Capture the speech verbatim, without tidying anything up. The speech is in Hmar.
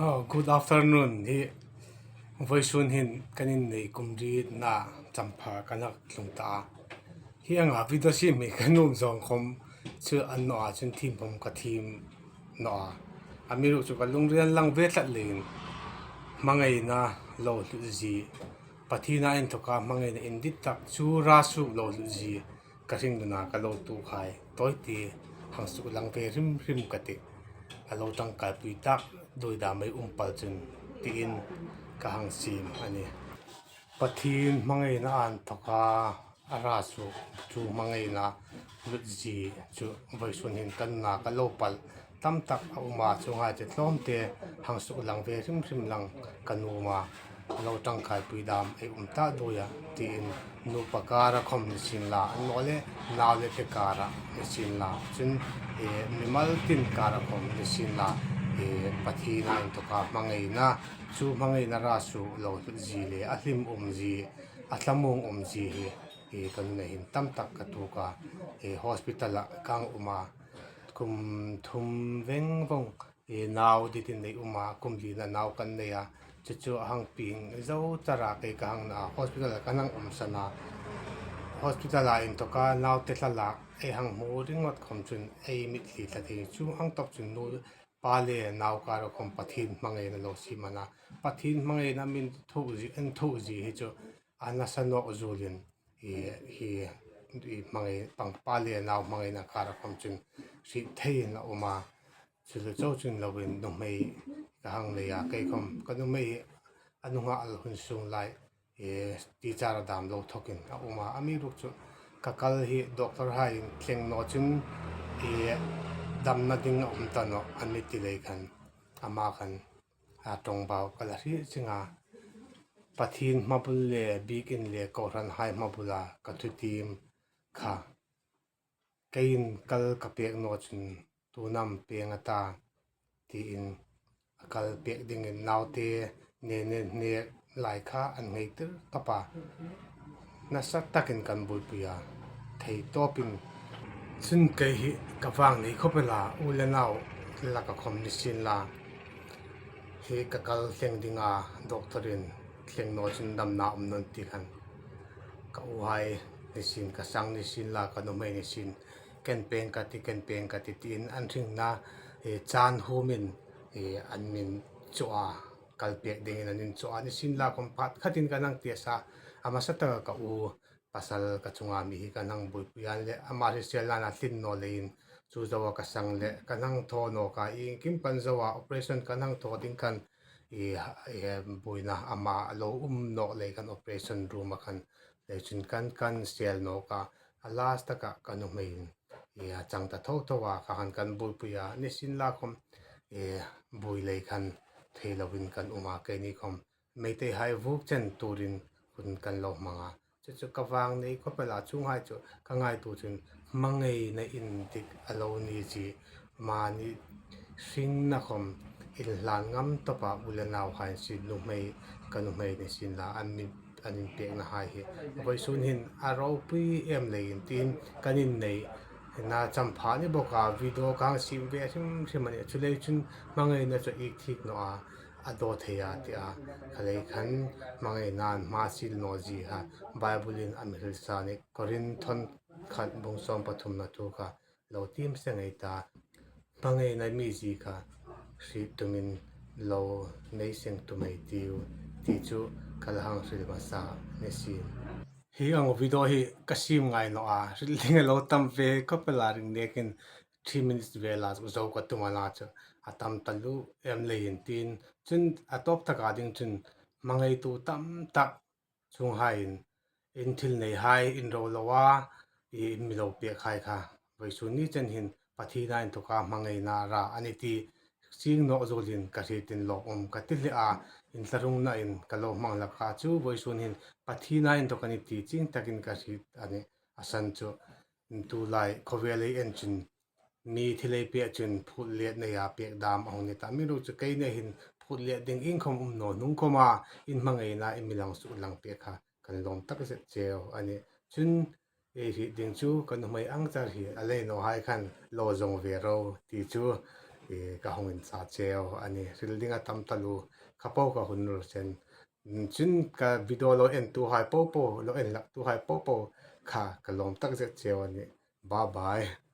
Oh, good afternoon. Hi vawisun hin kan innei kum rietna champha kan hak tlung ta a. Hi anga video siem hi ka nuom zawng khom chu a ni naw a, chun thiem khom ka thiem naw a. Amiruokchu ka lungrila lang ve tlat leiin hmangaina lo hlut zie, Pathiena inthawka hmangaina indit tak chu ra suok lo hlut zie ka hringnuna ka lo tuok hai tawite hang suklang ve hrim hrim ka tih. A lo tangkaipui tak doi dam ei um pal chun tiin ka hang siem a nih. Pathien hmangaina inthawka a ra suok chu hmangaina hlut zie chu vawisun hin ka nuna ka lo pal tam tak a um a, chuonghai chu tlawmte hang suklang ve hrim hrim lang ka nuom a. A lo tangkaipui dam ei um ta doi a, tiin nupa kara khom ni sien la, a naw le nau le te kara ni sien la, chun, eh, mimal tin kara khom ni sien la, eh, Pathiena inthawka hmangaina, chu hmangaina ra suok lo hlut zie le a hlim um zie, a thlamuong um zie hi, eh, ka nuna hin tam tak ka tuok a, eh, hospital-a ka hang um a, kum thum veng vong, eh, nau ditin ei um a, kum lina nau kan nei a, chu chu a hang pieng zo char a, kei ka hang na a, hospital-a kan hang umsan a. Hospital-a inthawka naute thlalak ei hang hmu ringawt khom chun ei mitthli tla thei chu hang tawp chun nupa le nau kara khom Pathien hmangaina lo siem a na. Pathien hmangaina min thuok zie, inthuok zie hi chu a nasa nawk zuolin, hi, hi, hi hmangai, pa le nau hmangaina kara khom chun hriet theiin a um a. Chu chu chau chun loin nuhmei ka hang nei a, kei khom ka nuhmei a nunghak hun sung lai, eh, teacher-a dam lo thawkin a um a. Amiruokchu ka kal hi doctor-hai in thleng naw chun, eh, damna ding a um ta nawh an mi ti lei khan, ama khan a ṭawngbau ka la hriet zing a. Pathien hmabul le bikin le kohranhai hmabula ka thutiem kha keiin kal ka pek naw chun tu am pêng a ta, tiin a kal pek dingin naute ne ne ne lai kha an ngei tir tawp a. Nasa takin kan buoipui a, thei tawpin. Chun kei hi ka vang nei khawp el a, u le nau laka khom ni sien la, hi ka kal thleng dinga doctor-in thleng naw chun damna um naw ti khan, ka uhai ni sien, ka sang ni sien la, ka nuhmei ni sien, ken pêng ka ti, ken pêng ka ti, tiin an hringna, eh, chan humin, eh, an min chu a, kal pek dingin an inchu a. Ni sien la khom pakhat khatin kan hang test a, a hmasa taka ka u pasal ka chunga mi hi kan hang buoipui a, an le ama hriselna a tlin naw leiin chu zoa ka sang le kan hang thaw nawk a, iengkim kan zoa operation kan hang thaw ding khan, i, i, buoina ama lo um nawk lei khan operation room-a khan lei chun kan, kan sel nawk a, a last taka ka nuhmeiin, i, a chang ta tho tho a, kha khan kan buoipui a, ni sien la khom, i, buoi lei khan thei loin kan um a, keini khom Meiteihai vuk chen turin hun kan lo hmang a. Chu chu ka vang nei khawp el a, chuonghai chu ka ngaituo chun hmangaina indik a lo ni chi, mani hringna khom inhlan ngam tawp a, u le nauhai si, nuhmei, ka nuhmei ni sien la, an mi, an inpeknahai hi vawisun hin a ropui em leiin tiin kan innei na champha ni bawk a, video ka hang siem ve hrim hrim a nih. Chuleiin chun hmangaina chu a thik naw a, a daw thei a ti a. Kha lei khan hmangaina an hma sil naw zie kha Bible-in a mi hril sa a nih. Korinth khat bung sawm pathumna thu kha lo tiem seng ei ta. Hmangaina mizie kha hriet tumin lo nei seng tum ei tiu, ti chu ka la hang hril hmasa ni sien. Hi ang video hi ka siem ngai naw a, hril ding a lo tam ve khawp el a, ring nekin three minutes vela zo ka tum a na chu, a tam taluo em leiin tiin, chun a tawp taka ding chun hmangaitu tam tak chuonghaiin in thil neihai in ro lo a, i, in mi lo pekhai kha vawisun ni chen hin Pathiena inthawka hmangaina ra a nih ti chieng nawk zuolin ka hrietin lawmum ka ti hle a, inthlahrungnain ka lo hmang hlak a, chu vawisun hin Pathiena inthawk a nih ti chieng takin ka hriet a nih. A san chu tulai khawvel ei en chun mi thil ei pek chun phut let neia pek dam a hung ni ta. Amiruokchu keini hin phut let ding iengkhom um naw hnung khoma in hmangaina in mi lang suklang pek kha kan lawm tak zet cheu a nih. Chun ei hriet ding chu ka nuhmei ang char hi a lei nawhai khan lo zawng ve ro ti chu ka hung inchâ cheu a nih. Hril ding a tam taluo, kha po ka hun ruol chen. Chun ka video lo entuhai po po, lo en hlaktuhai po po kha ka lawm takzet cheu a nih. Bye bye.